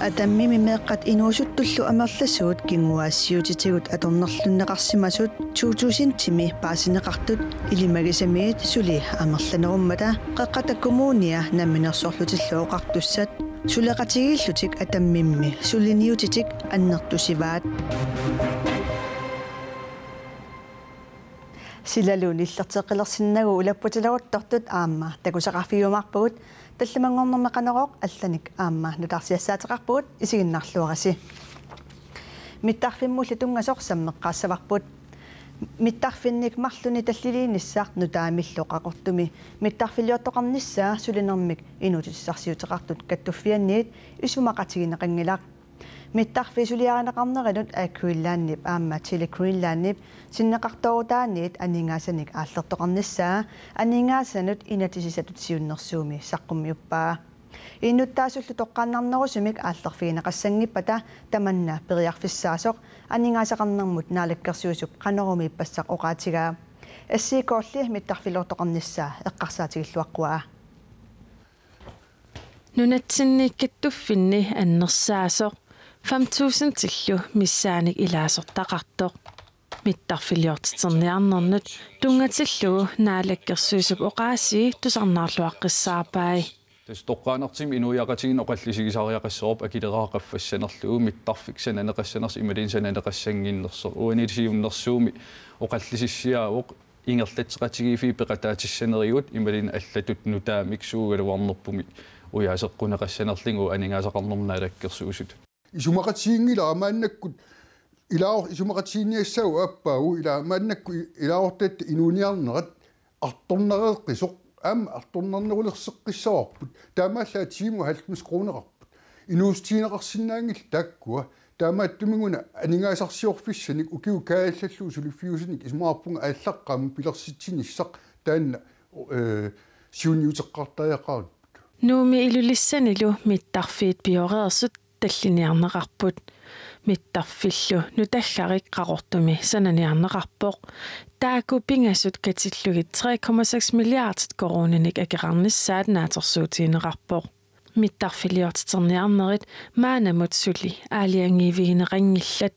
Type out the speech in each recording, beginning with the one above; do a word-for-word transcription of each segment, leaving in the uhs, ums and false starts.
Atammimi meeqqat inuusuttullu amerlasuut kinguaassiuutitigut atornerlunneqarsimasut to tusindimi paasineqartut ilimagisamiit suli amerlanerummata Qeqqata Kommunia Namminersorlutillu Oqartussat suleqatigiillutik Atammimmi suliniutitik annertusivaat. Silalu nillerteqqilersinnagu ulapputileruttortut aamma takusaqarfigiumaarpagut, tallimanngornermi Qanorooq allanik aamma nutaarsiassaateqarpugut, isiginnaarluarisi. Mittarfimmulli tunngasoq sammeqqaassavarput. Mittarfinnik marlunnik talliliinissaq nutaamillu Qaqortumi mittarfiliortoqarnissaa sulinermik inuutissarsiuteqartut kattuffianniit isumaqatigineqanngilaq. Mittarfiit suliarineqarnerinut Air Greenlandip aamma Tele Greenlandip sinneqartoorutaanniit aningaasanik aallertoqarnissaa aningaasanut inatsisissatut siunnersuumi saqqummiuppaa. Innuttaasullu toqqaannarnerusumik aallerfigineqassanngippata tamanna periarfissaasoq aningaasaqarnermut naalakkersuisup Qanorumiippassaq oqaatigaa. S I K-lli mittarfiliortoqarnissaa eqqarsaatigilluaqquaa. Nunatsinni kattuffinni annersaasoq fem tusindillu missaanik ilaasortaqartoq mittarfiliortiterniarnernut tunngatillugu naalakkersuisup oqaasii tusarnaarluaqqissaarpai. Tassa toqqaannartumik inuiaqatigiinneq oqallisigisariaqassavarput akileraaraq qaffassanerlugu mittarfik sananeqassanersoq imaluunniit sananeqassannginnersoq. Uani siunnersuummi oqallisissiaavoq ingerlatseqatigiiffiit peqataatissanerigut imaluunniit allatut nutaamik suugaluarnerpumik ujaaseqquneqassanerlugu aningaasaqarnermut naalakkersuisut. Isumaqatiginngilara maannakkut ilaa-, isumaqatiginniassaagut aappaagu ilaa maannakkut i-, ilaasortatta inuuniarnerat artornareqqisoq aamma artornarnerulerseqqissavarput, taamaallaat tiimut halvfems kroneqarput. Inuussutigineqarsinnaanngillat taakkua, taamaattumik una aningaasarsiorfissanik ukiut kaajallallugu suliffiusunik isumaqarpunga aallaqqaammut pilersitsinissaq taanna, ee, siunniuteqqaartariaqarparput. Nuummi Ilulissanilu mittarfiit pioreersut talliniarneqarput. Mittarfillu nutallarik Qaqortumi sananiarneqarpoq. Taakku pingasut katillugit tre komma seks milliardit koruuninik akeqarnissaat naatsorsuutigineqarpoq. Mittarfiliortiterniarnerit maannamut suli aalajangiivigineqanngillat,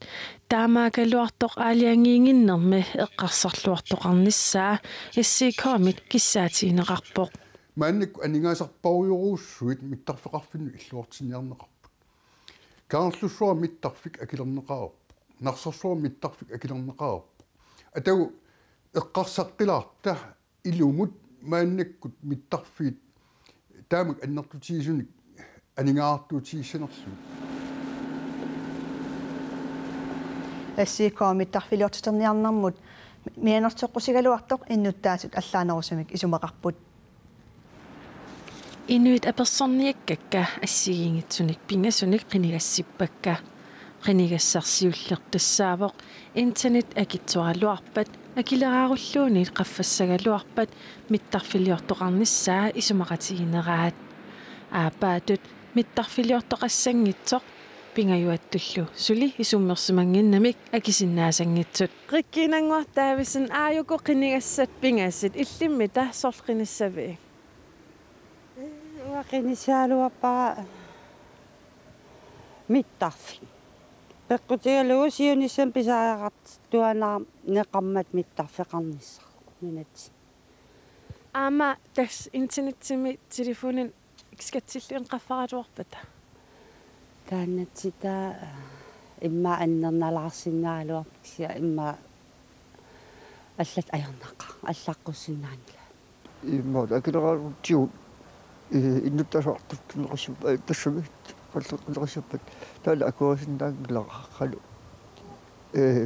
taamaakkaluartoq aalajangiinnginnermi eqqarsarluartoqarnissaa S I K-mit kissaatigineqarpoq. Maannakkut aningaasarparujorujussuit mittarfeqarfinnut illuartinniarneqarput. Kangerlussuaq mittarfik akilerneqareerpoq. Narsarsuaq mittarfik akilerneqareerpoq. Atagu eqqarsaqqilaarta ilumut maannakkut mittarfiit taamak annertutigisunik aningaasartuutigissanerlugit. S I K mittarfiliortiterniarnermut mianersoqqusigaluartoq innuttaasut allaanerusumik isumaqarput. Inuit apersorniakkakka assigiinngitsunik pingasunik qinigassippakka. Qinigassaq siulleq tassaavoq internet akitsoraluarpat, akileraarulluunniit qaffassagaluarpat mittarfiliortoqarnissaa isumaqatigineraat. Aappaatut mittarfiliortoqassanngitsoq pingajuattullu suli isummersimannginnamik akisinnaassanngitsut. Regina Ngor Davidsen, aajuku qinigassat pingasut, illimmita sorleq qinissavit? Uanga qinissagaluarpara mittarfik. Peqqutigalugu siunissami pisariaqartittuaannarneqarmat mittarfeqarnissaq nunatsinni. Aamma tassa internetimi telefonini skattilluunniit qaffaraluarpata. Taannatsitta immaqa annernalaarsinnaagaluarput kisianni immaqa allat ajornaqaaq, allaqqussinnaanngilaq. Immaqa akileraarutigut, ee, innuttaasut artortinneqassappat, ee, tassami qalleqqinneqassappat taanna akuerisinnaanngilara qanoq. Ee,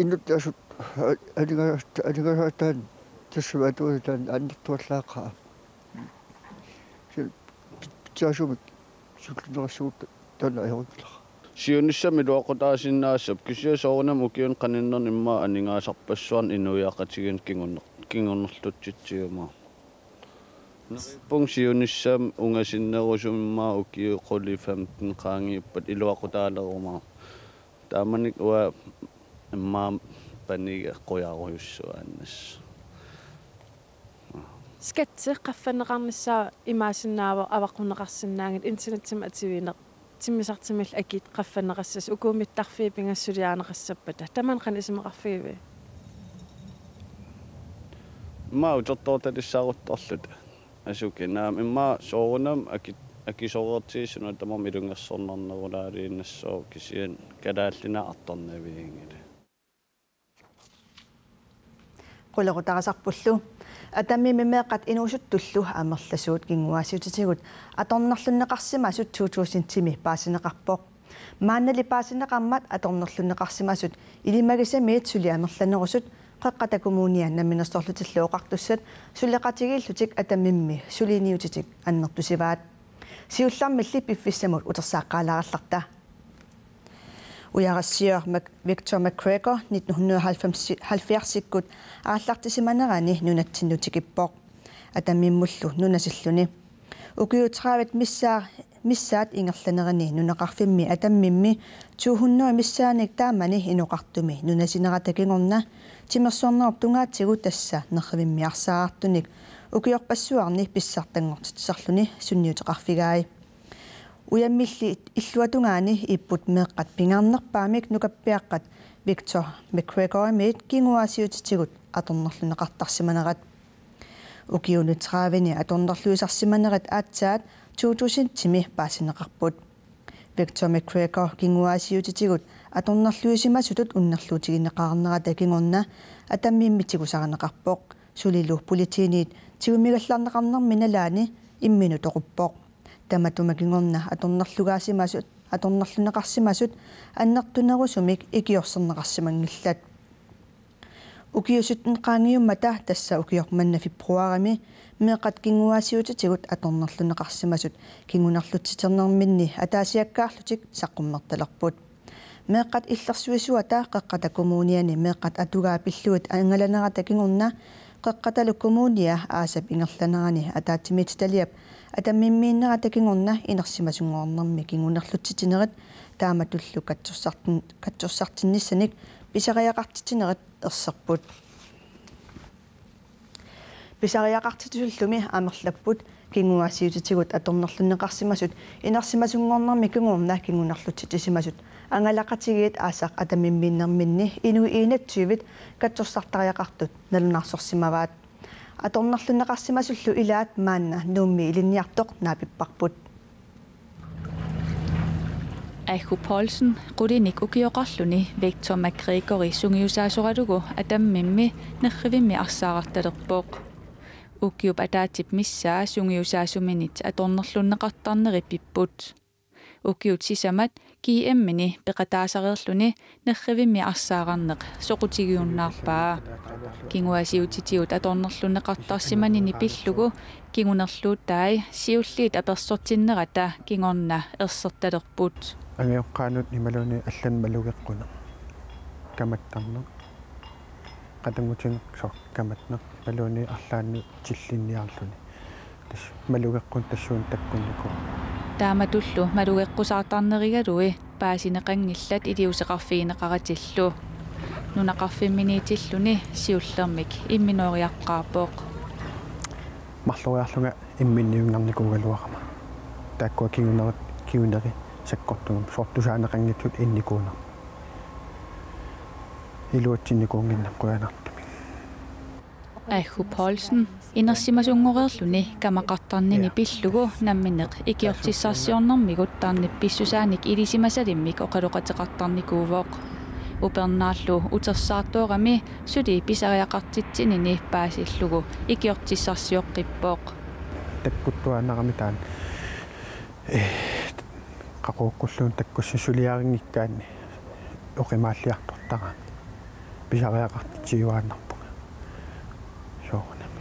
innuttaasut, ee, aningaas-, aningaasataani tassami atuartaani annertuallaaqaaq. Kisianni pitsaasumik suulluneqassagutta taanna ajorinngilara. Siunissami iluaqutaasinnaassappat kisianni soorunami ukiuni qaninnerni immaqa aningaasarpassuarnik inuiaqatigiinneq kingunner-, kingunerlutsitsiumaarpoq. Neriuppunga siunissami ungasinnerusumi immaqa ukiut qulit femten qaangiuppata iluaqutaalerumaarpoq. Taamanikkut uanga immaqa paniga qujarujussuaannassaaq. Skatsi qaffanneqarnissaa imaassinnaavoq avaqqunneqarsinnaanngilaq internetsimik atuineq timmisartumillu akit qaffanneqassasoq, ukuup mittarfiit pingasut suliarineqassappata. Tamanna qanoq isumaqarfigiviuk? Immaqa utertortalissaaruttorluta. Asuki naamik immaqa soorunami aki-, akisoortigisunut tamarmik ilungersornarnerulaariinnassooq kisianni kalaallinut artornavianngilaq. Qulequtarisarpullu. Atammimmi meeqqat inuusuttullu amerlasuut kinguaassiuutitigut atornerlunneqarsimasut to tusindimi paasineqarpoq. Maannali paasineqarmat atornerlunneqarsimasut ilimagisamiit suli amerlanerusut Qeqqata Kommunia Namminersorlutillu Oqartussat suleqatigiillutik Atammimmi suliniutitik annertusivaat. Siullermilli piffissamut utersaaqqaalaarallarta. Ujarassior Mac-, Victor McGregor nitten hundrede og halvfems, halvfjerdsikkut aallartisimanerani nunatsinnut tikippoq. Atammimmullu nunasilluni. Ukiut tredive missaa-, missaat ingerlanerini nunaqarfimmi Atammimmi to hundrede missaanik taamani inoqartumi nunasinerata kingorna timersornerup tungaatigut, tassa nerrivimmi arsaarartunik, ukiorpassuarni pissartanngortitsisarluni sunniuteqarfigai. Ujammilli illuatungaani ipput meeqqat pingaarnerpaamik nukappiaqqat Victor McGregorimiit kinguaassiuutitigut atornerlunneqartarsimanerat. Ukiuni trediveni atornerluisarsimanerat aatsaat to tusindimi paasineqarput. Victor McGregor kinguaassiuutitigut atornerluisimasutut unnerluutigineqarnerata kingorna Atammimmi tigusarineqarpoq. Sulilu politiinit tigumigallarneqarnermi nalaani imminut toquppoq. Tamatuma kingorna atornerlugaasimasut, atornerlunneqarsimasut annertunerusumik ikiorserneqarsimanngillat. Ukiut sytten qaangiummata, tassa ukioq manna februarimi, meeqqat kinguaassiuutitigut atornerlunneqarsimasut kingunerlutsiternerminni ataasiakkaarlutik saqqummertalerput. Meeqqat illersuisuata Qeqqata Kommuniani meeqqat atugaat pillugit angalanerata kingorna Qeqqatalu Kommunia aasap ingerlanerani ataatsimiititaliap Atammimmiinnerata kingorna inersimasunngornermi kingunerlutsitinerit taamatullu katsorsartin-, katsorsartinnissanik pisariaqartitsinerit erserput. Pisariaqartitsisullumi amerlapput kinguaassiuutitigut atornerlunneqarsimasut inersimasunngornermi kingorna kingunerlutsitsisimasut angalaqatigiit aasaq Atammimmiinnerminni inuit enogtyvit katsorsartariaqartut nalunaarsorsimavaat. Atornerlunneqarsimasullu ilaat maanna Nuummi ilinniartoq naapipparput. Ahu Poulsen qulinik ukioqarluni Victor McGregori sungiusaasoralugu Atammimmi nerrivimmi arsaarartalerpoq. Ukiup ataatsip missaa sungiusaasuminit atornerlunneqartarneri pipput. Ukiut sisamat G M-ini peqataasareerluni nerrivimmi arsaararneq soqutigiunnaarpaa. Kinguaassiuutitigut atornerlunneqartarsimanini pillugu kingunerluutai siulliit apersortinnerata kingorna ersertalerput. Angajoqqaanut imaluunniit allanut malugeqquneq. Kamattarneq. Qatanngutinik soorlu kamatneq imaluunniit arlaannut tillinniarluni. Tassa malugeqqunneq tassuuna takkunnikuuvoq. Taamatullu malugeqqusaartarnerigalui paasineqanngillat iliuuseqarfigineqaratillu. Nunaqarfimminiitilluni siullermik imminoriaqqaarpoq. Marloriarlunga imminniunngornikuugaluarama. Taakkua kingunerit, kinguneri sakkortugami soorlu tusaaneqanngitsut innikuuneq. Iluatsinnikuunnginnami qujanartumik. Ahu Poulsen inersimasunngornerluni kamaqartarnini pillugu nammineq ikiortissarsiornermigut tarnip pissusaanik ilisimasalimmik oqaloqateqartarnikuuvoq. Upernaallu utersaartoorami suli pisariaqartitsinini paasillugu ikiortissarsioqqippoq. Takkuttuaannarami taanna. Eh, qaqugukkulluunniit takkussinik suliarinngikkaanni oqimaalliartortarami. Pisariaqartitsiuaannarpunga. Soorunami.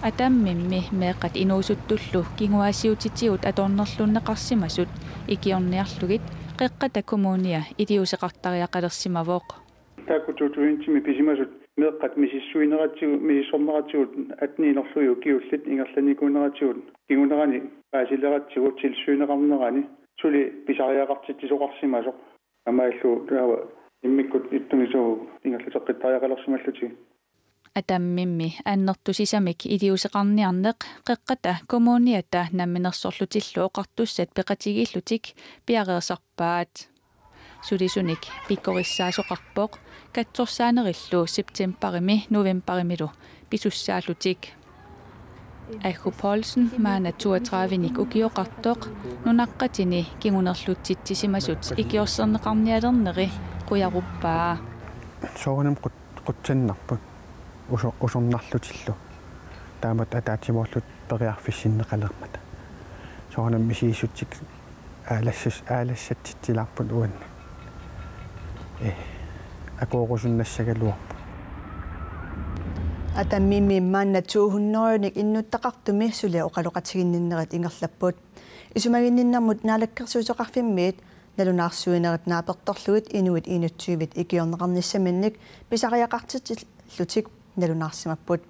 Atammimmi meeqqat inuusuttullu kinguaassiuutitigut atornerlunneqarsimasut ikiorniarlugit Qeqqata Kommunia iliuuseqartariaqalersimavoq. Taakku to tusindimi pisimasut meeqqat misissuineratigut, misissorneratigut atteniit inorlugit ukiullit ingerlanikuuneratigut kingunerani paasileratsigu tilsyneqarnerani suli pisariaqartitsisoqarsimasoq. Taamaallu taava Immikkut ittunisuu ingerlateqqittariaqalersimallutik. Atammimmi annertusisamik iliuuseqarniarneq Qeqqata Kommuniata Namminersorlutillu Oqartussat peqatigiillutik piareersarpaat. Sulisunik pikkorissaasoqarpoq katsorsaanerillu septembarimi novembarimilu pisussaallutik. Aggu Poulsen, maanna toogtredivenik ukioqartoq, nunaqqatini kingunerlutsitsisimasut ikiorserneqarnialerneri qujaruppaa. Soorunami qut-, qutsannarput uso-, usornarlutillu. Taamatut ataatsimoorlutik periarfissinneqalermata. Soorunami misissutsikkut aalassas-, aalassatsitsilaarput uannut. Ee, akuerusunnassagaluarput. Atammimmi maanna to hundredenik innuttaqartumi suli oqaloqatiginninnerit ingerlapput. Isumaginninnermut Naalakkersuisoqarfimmiit nalunaarsuinerit naapertorlugit inuit enogtyvit ikiorneqarnissaminnik pisariaqartitsillutik nalunaarsimapput.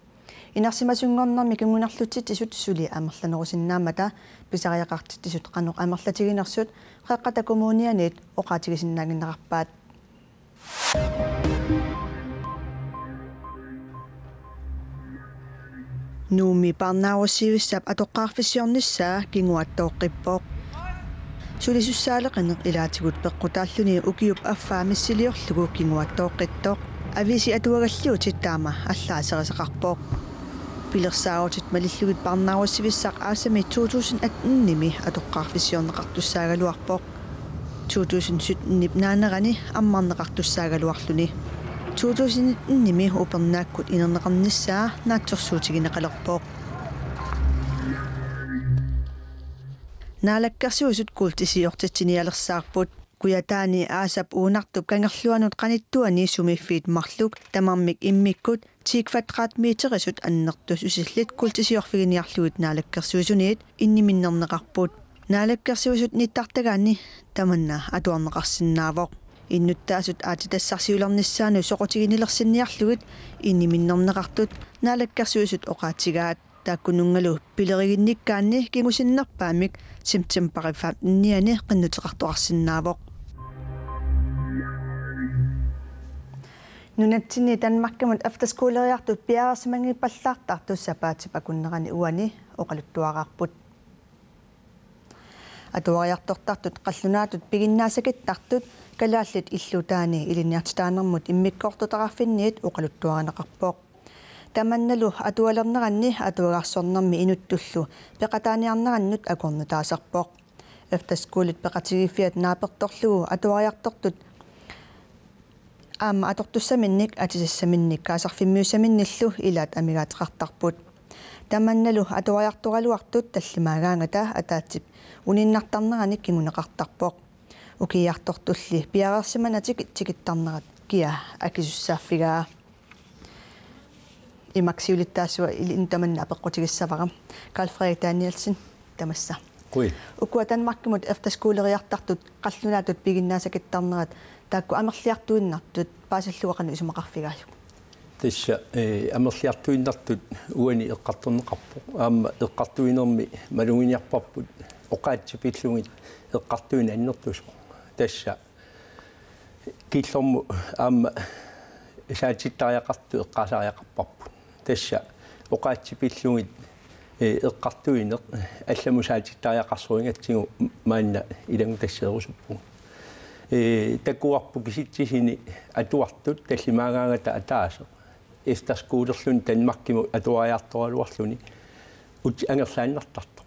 Inersimasunngornermi kingunerlutsitsisut suli amerlanerusinnaammata pisariaqartitsisut qanoq amerlatiginersut Qeqqata Kommunianiit oqaatigisinnaannginnerarpaat. Nuummi parnaarussivissap atoqqaarfissiornissaa kinguaattooqqippoq. Sulisussaaleqineq ilaatigut peqqutaalluni ukiup affaa missiliorlugu kinguaattooqqittoq. Aviisi atuagalliutit taama allaaserisaqarpoq. Pilersaarutit malillugit parnaarussivissaq aasami to tusind attenimi atoqqaarfissiorneqartussaagaluarpoq. To tusind syttenip naanerani ammarneqartussaagaluarluni. To tusind nittenimi upernaakkut inerneqarnissaa naatsorsuutigineqalerpoq. Naalakkersuisut kuultisiortitsinialersaarput. Kujataani aasap Uunartup kangerluanut qanittuani sumiiffiit marluk tamarmik immikkut ti kvadratmeterisut annertusisillit kuultisiorfiginiarlugit Naalakkersuisuniit inniminnerneqarput. Naalakkersuisut nittartagaanni tamanna atuarneqarsinnaavoq. Innuttaasut aatsitassarsiulernissaannut soqutiginilersinniarlugit inniminnerneqartut Naalakkersuisut oqaatigaat. Taakkununngalu pileriginnikkaanni kingusinnerpaamik septembarip femtenianni qinnuteqartoqarsinnaavoq. Nunatsinni Danmarkimut efterskoleriartut piareersimanngippallaartartut sapaatip akunnerani uani oqaluttuaraarput. Atuariartortartut qallunaatut piginnaasakittartut kalaallit illuutaani ilinniartitaanermut immikkoortortaqarfinniit oqaluttuarineqarpoq. Tamannalu atualerneranni atuagarsornermi inuttullu peqataaniarnerannut akornutaasarpoq. Efterskolit peqatigiiffiat naapertorlugu atuariartortut aamma atortussaminnik, atisassaminnik kaasarfimmiussaminnillu ilaat amigaateqartarput. Tamannalu atuariartoraluartut tallimaagaangata ataatsip uninnartarnerani kinguneqartarpoq. Ukiiartortulli piareersimanatik tikittarnerat kia akisussaaffigaa. Imak siulittaasua ilinnut tamanna apeqqutigissavara. Carl Frederik Danielsen, tamassa. Qui. Ukua Danmarkimut efterskoleriartartut qallunaatut piginnaasakittarnerat taakku amerliartuinnartut paasillugu qanoq isumaqarfigaajuk? Tassa, eh, amerliartuinnartut uani eqqartorneqarpoq. Aamma eqqartuinermi maluginiarparput oqaatsit pillugit eqqartuineq annertusoq. Tassa killormut aamma saatittariaqartut eqqaasariaqarparput. Tassa oqaatsit pillugit, eh, eqqartuineq allamut saatittariaqarsorigatsigu maanna ilanngutasseerusuppugut. Eh, takuarput kisitsisit atuartut tallimaagaangata ataaseq efterskolerluni Danmarkimut atuariartoraluarluni uti angerlaannartartoq.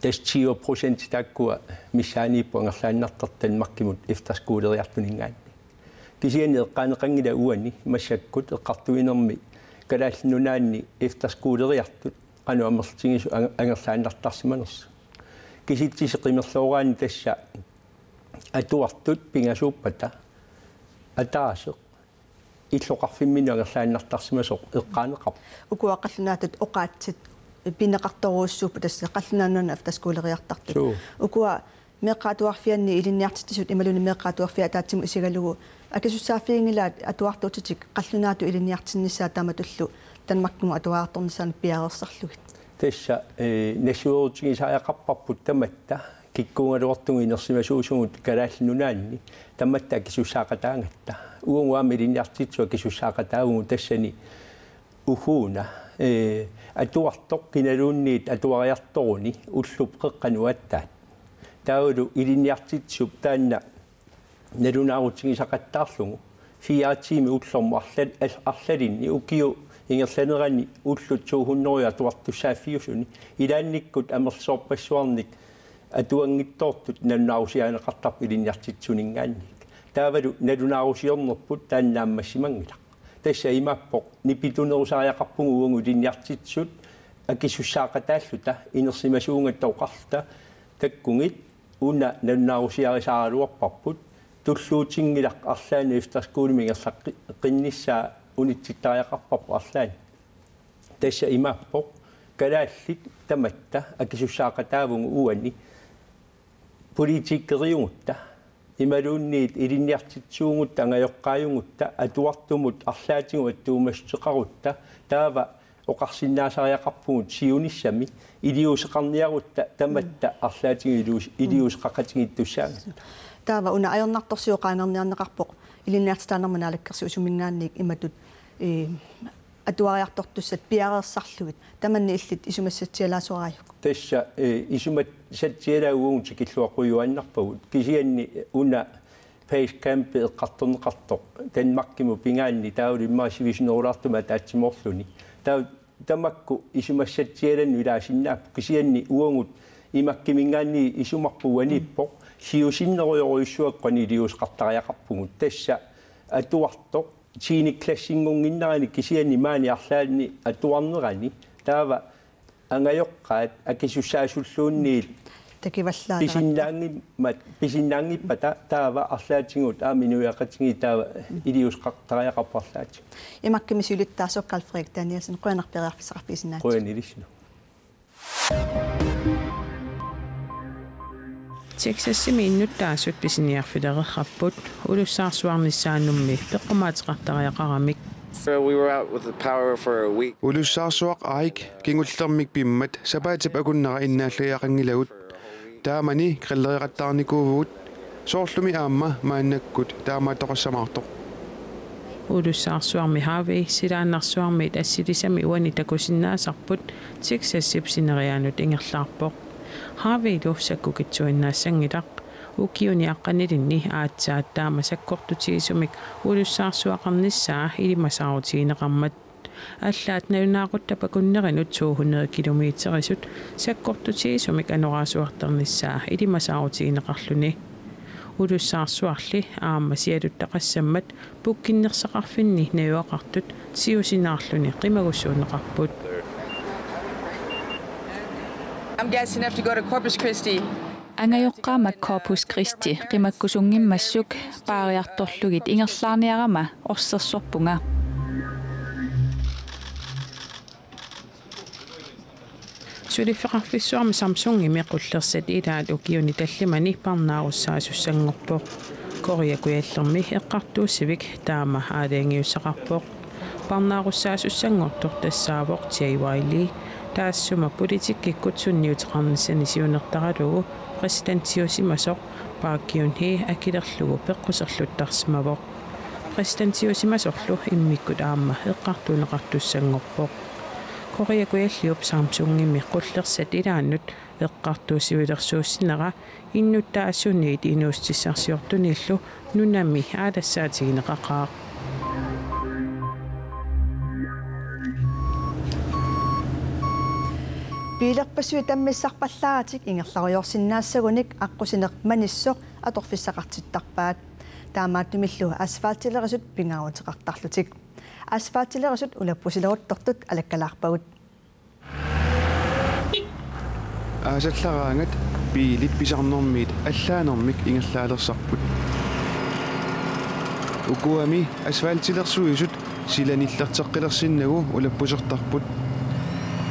Tassa tyve procent taakkua missaaniipput angerlaannartartut Danmarkimut efterskoleriartuninngaanniit. Kisianni eqqaaneqanngilaq uani massakkut eqqartuinermi Kalaallit Nunaanni efterskoleriartut qanoq amerlatigisut anger-, angerlaannartarsimanersut. Kisitsisit qimerlooraanni tassa atuartut pingasuuppata ataaseq illoqarfimminnut angerlaannartarsimasoq eqqaaneqarpoq. Ukua qallunaatut oqaatsit pineqartorujussuupput, tassa Qallunaat Nunaannut efterskoleriartartut. Suu. Ukua meeqqat atuarfianni ilinniartitsisut imaluunniit meeqqat atuarfiat ataatsimut isigalugu akisussaaffiginngilaat atuartuutitik qallunaatut ilinniartinnissaat taamatullu Danmarkimut atuariartornissaannut piareersarlugit? Tassa, eh, nassuerutigisariaqarparput tamatta. kikkuugaluartugut inersimasuusugut Kalaallit Nunaanni tamatta akisussaaqataagatta. Uagut aamma ilinniartitsisut akisussaaqataavugut tassani ugguna, ee, atuartoq kinaluunniit atuariartoruni ullup qeqqani uattaaq. Taavalu ilinniartitsisup taanna nalunaarutigisaqattaarlugu fire tiimi ullormut arla-, al-, arlalinni ukiup ingerlanerani ullut to hundrede atuartussaaffiusuni ilaannikkut amerlasoorpassuarnik atuanngitsoortut nalunaarusiarineqartarput ilinniartitsisuninngaanniit. Taavalu nalunaarusiornerput taanna naammassimanngilaq. Tassa imaappoq nipitunerusariaqarpugut uagut ilinniartitsisut akisussaaqataalluta inersimasuugatta oqarluta takkugit una nalunaarusiarisaaraluarparput, tulluutinngilaq arlaanni efterskolemi ingerlaqqi-, -qqinnissaa unitsittariaqarparput arlaanni. Tassa imaappoq kalaallit tamatta akisussaaqataavugut uani politikeriugutta imaluunniit ilinniartitsisuugutta angajoqqaajugutta atuartumut arlaatigut attuumassuteqarutta taava oqarsinnaasariaqarpugut siunissami iliuuseqarniarutta tamatta arlaatigut iliuus-, iliuuseqaqatigiittussaagatta. Taava una ajornartorsiut qaangerniarneqarpoq ilinniartitaanermut naalakkersuisuminngaanniit imatut, ee, atuariartortussat piareersarlugit. Tamanna illit isumassatsialaasoraajuk? Tassa, ee, isumassatsialaagut uagut tikilluaqqujuaannarpagut. Kisianni una Basecamp eqqartorneqartoq Danmarkimut pingaartumik taavalu immaqa sivisunerulaartumik ataatsimoorluni. Taava tamakku isumassatsialannut ilaasinnaapput kisianni uagut imakkiminngaanniit isumarput uaniippoq siusinnerujorujussuakkut iliuuseqartariaqarpugut. Tassa atuartoq tiende klassinngunnginnerani kisianni maani arlaanni atuarnerani taava angajoqqaat akisussaasulluunniit takivallaat pisinnaanngimmat, pisinnaanngippata taava arlaatigut aamma inuiaqatigiit taava iliuuseqartariaqarput arlaatigut. Imakkimi siulittaasup Karl Frederik Danielsen, qujanaq periarfissaqarfigisinnaagavit. Qujanaq ilissinnut. Texasimi innuttaasut pisiniarfilereerparput ulussaarsuarnissaanummi peqqumaateqartariaqaramik. We were out with the power for a week. Ulussaarsuaq Ike kingullermik pimmat sapaatip akunnera innaallagiaqanngilagut. Taamani grillereqattaarnikuuvugut. Soorlumi aamma maannakkut taamaattoqassamaartoq. Ulussaarsuarmi Harvey silaannarsuarmiit assilisami uani takusinnaasarput Texasip sineriaanut ingerlaarpoq. Harveylu sakkukitsuinnaassanngilaq. Ukiuni aqqanilinni aatsaat taama sakkortutigisumik ulussaarsuaqarnissaa ilimasaarutigineqarmat. Allaat nalunaaquttap akunnerinut to hundrede kilometerisut sakkortutigisumik anorersuartarnissaa ilimasaarutigineqarluni. Ulussaarsuarli aamma sialuttaqassammat pukkinnersaqarfinni najugaqartut siusinaarluni qimagussuunneqarput. I'm gassing up to go to Corpus Christi. Angajoqqaama Corpus Christi qimakkusunngimmassuk paariartorlugit ingerlaarniarama orsersorpunga. Suliffeqarfissuarmi Samsungimi qullersat ilaat ukiuni tallimani parnaarussaasussanngorpoq. Korea Kujallermi eqqartuussivik taama aalajangiussaqarpoq. Parnaarussaasussanngortoq tassaavoq J Y Lee, taassuma politikkikkut sunniuteqarnissani siunertaralugu præsidentiusimasoq Park Geun-hye akilerlugu peqquserluttarsimavoq. Præsidentiusimasorlu immikkut aamma eqqartuunneqartussanngorpoq. Korea Kujalliup Samsungimi qullersat ilaannut eqqartuussivilersuussinera innuttaasuniit inuussutissarsiortuniillu nunami aalassaatigineqaqaaq. Biilerpassuit tammissarpallaaratik ingerlarujoorsinnaassagunik aqqusineq manissoq atorfissaqartittarpaat. Taamaattumillu asfaltilerisut pingaaruteqartarlutik. Asfaltilerisut ulappusileruttortut alakkalaarpagut. Aasallaraangat biilit pisarnermiit allaanermik ingerlaalersarput. Ukuami asfaltilersuisut sila nillerteqqilersinnagu ulappusertarput.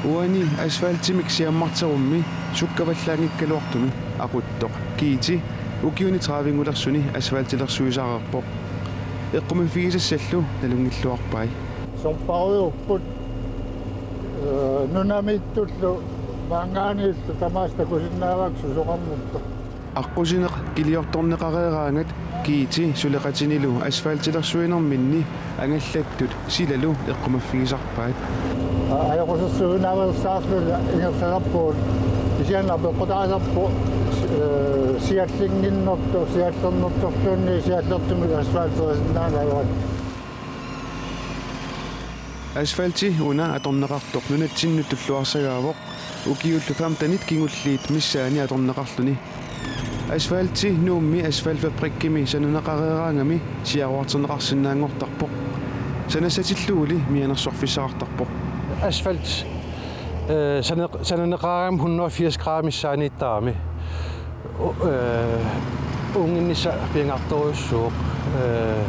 Uani asfaltimik siammarterummi sukkavallaanngikkaluartumi aquttoq Kiiti ukiuni tredivingulersuni asfaltilersuisaareerpoq. Eqqumiffigisassallu nalunngilluarpai. Sorpassuupput, ee, nunamiittullu maanngaanniillu tamaasa takusinnaavagut susoqarnersoq. Aqqusineq kiliortorneqareeraangat Giiti suleqatinilu asfaltilersuinerminni angallattut silalu eqqumaffigisarpaat. Ajoqusersuinaaveersaarluni ingerlalerpugut, kisianni apeqqutaasarpoq, ee, siallinnginnertoq, siallernertorluunniit siallertumik asfalterisinnaanerat. Asfalti una atorneqartoq nunatsinnut tulluarsagaavoq, ukiullu femtenit kingulliit missaani atorneqarluni. Asfalti Nuummi asfaltfabrikkimi sananeqareeraangami siaruarterneqarsinnaanngortarpoq. Sanassatilluguli mianersorfissaqartarpoq. Asfalt, ee, sane-, sananeqareeraangami hundrede og firs grader missaaniittarami. U-, ee, uunginnissaq piangaartorujussuuvoq, ee,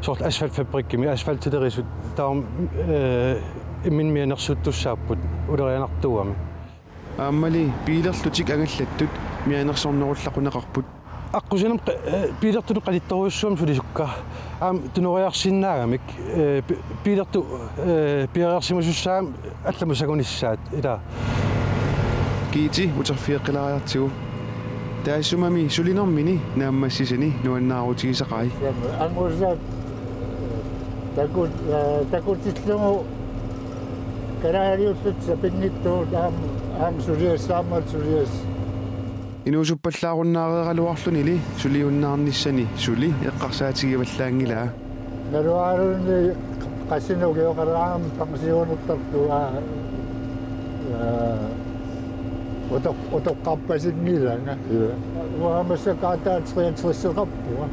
soorlu asfaltfabrikkimi asfaltilerisut taama, ee, imminut mianersuuttussaapput ulerianartuugami. Aammali biilerlutik angallattut mianersornerullaquneqarput. Aqqusinermi qa-, ee, biilertunik qanittorujussuugami sulisukka. Aamma tunoriarsinnaagamik, ee, bi-, biilertut, ee, piareersimasussaagami allamut sangunissaat, ilaa. Giiti uterfigeqqilaariartigu. Taassumami sulinermini naammassisani nuannaarutigisaqai. Angusaat taku-, ee, takutillugu kalaaliullutik sapinngitsugut aamma, aamma suliassaammat sulias. Inuusuppallaarunnaareraluarlunili suliunnaarnissani suli eqqarsaatigivallaanngilaa. Naluaraluni qassinik ukioqalaarami pensionertartoq, aa, aa, utoq-, utoqqarpasinngilanga. Uanga massakkut aatsaat treogtresseqarpunga.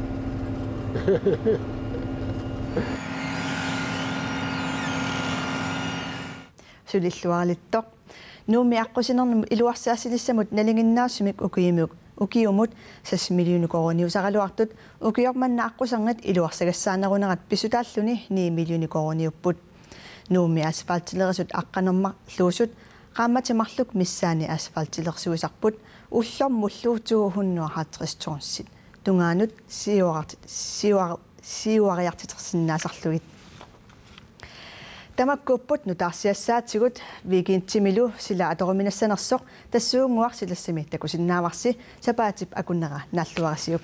Sulilluaralittoq. Nuummi aqqusinermut iluarsaatissinissamut nalinginnaasumik ukiumut, ukiumut seks millioner koruuniusaraluartut ukioq manna aqqusernit iluarsagassaanerunerat pissutaalluni ni millioner koruuniupput. Nuummi asfaltilerisut aqqaneq-marluusut qaammatit marluk missaanni asfaltilersuisarput ullormullu to hundrede og halvtreds tonsit tungaanut siuarart-, siuar-, siuariartitersinnaasarlugit. Tamakkuupput nutaarsiassaatigut, weekendimilu sila atoruminassanersoq tassuunnguaq silassami takusinnaavarsi. Sapaatip akunnera naalluarisiuk.